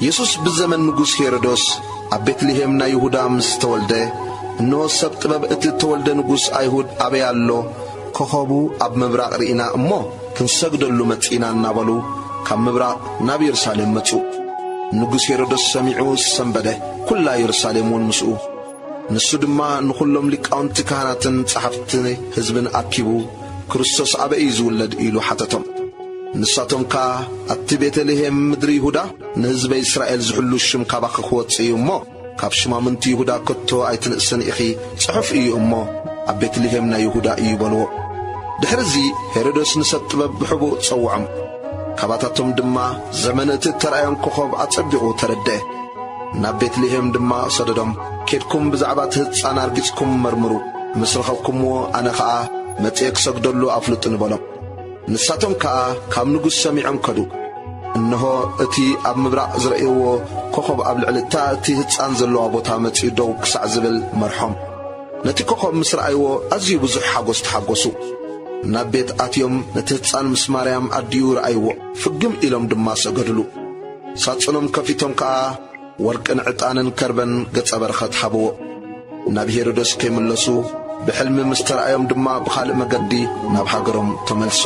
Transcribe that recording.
የሱስ ብዘመን ንጉስ ሄሮዶስ ኣብ ቤትልሄም ናይ ይሁዳ ምስ ተወልደ፣ እንሆ፣ ሰብ ጥበብ እቲ እተወልደ ንጉስ ኣይሁድ ኣበይ ኣሎ? ኮኸቡ ኣብ ምብራቕ ርኢና እሞ ክንሰግደሉ መጺእና እናበሉ ካብ ምብራቕ ናብ የሩሳሌም መጹ። ንጉስ ሄሮዶስ ሰሚዑ ሰንበደ፣ ኩላ የሩሳሌም እውን ምስኡ። ንሱ ድማ ንኹሎም ሊቃውንቲ ካህናትን ጸሓፍቲ ህዝብን ኣኪቡ፣ ክርስቶስ ኣበይ እዩ ዝውለድ? ኢሉ ሓተቶም። ንሳቶም ከኣ፣ ኣቲ ቤተልሔም ምድሪ ይሁዳ፣ ንህዝበ እስራኤል ዝሕሉ ሽም ካባኺ ክወጽእ እዩ እሞ፣ ካብ ሽማምንቲ ይሁዳ ከቶ ኣይትንእስን ኢኺ፣ ጽሑፍ እዩ እሞ፣ ኣብ ቤትልሔም ናይ ይሁዳ እዩ በልዎ። ድሕርዚ ሄሮዶስ ንሰብ ጥበብ ብሕቡእ ጸውዖም። ካባታቶም ድማ ዘመን እቲ እተራእዮም ኮኸብ ኣጸቢቑ ተረድአ። ናብ ቤትልሔም ድማ ሰደዶም፣ ኬድኩም ብዛዕባ እቲ ህጻን ኣርጊጽኩም መርምሩ፣ ምስ ረኸብኩምዎ ኣነ ኸኣ መጺኤ ክሰግደሉ ኣፍልጡኒ በሎም። ንሳቶም ከኣ ካብ ንጉስ ሰሚዖም ከዱ። እንሆ፣ እቲ ኣብ ምብራቕ ዝረእይዎ ኮኸብ ኣብ ልዕሊ እታ እቲ ህጻን ዘለዋ ቦታ መጺኡ ደው ክሳዕ ዝብል መርሖም። ነቲ ኮኸብ ምስ ረኣይዎ ኣዝዩ ብዙሕ ሓጎስ ተሓጎሱ። ናብ ቤት ኣትዮም ነቲ ህጻን ምስ ማርያም ኣዲኡ ረኣይዎ። ፍግም ኢሎም ድማ ሰገዱሉ። ሳጹኖም ከፊቶም ከኣ ወርቅን ዕጣንን ከርበን ገጸ በረኸት ሃብዎ። ናብ ሄሮዶስ ከይምለሱ ብሕልሚ ምስ ተራእዮም ድማ ብኻልእ መገዲ ናብ ሃገሮም ተመልሱ።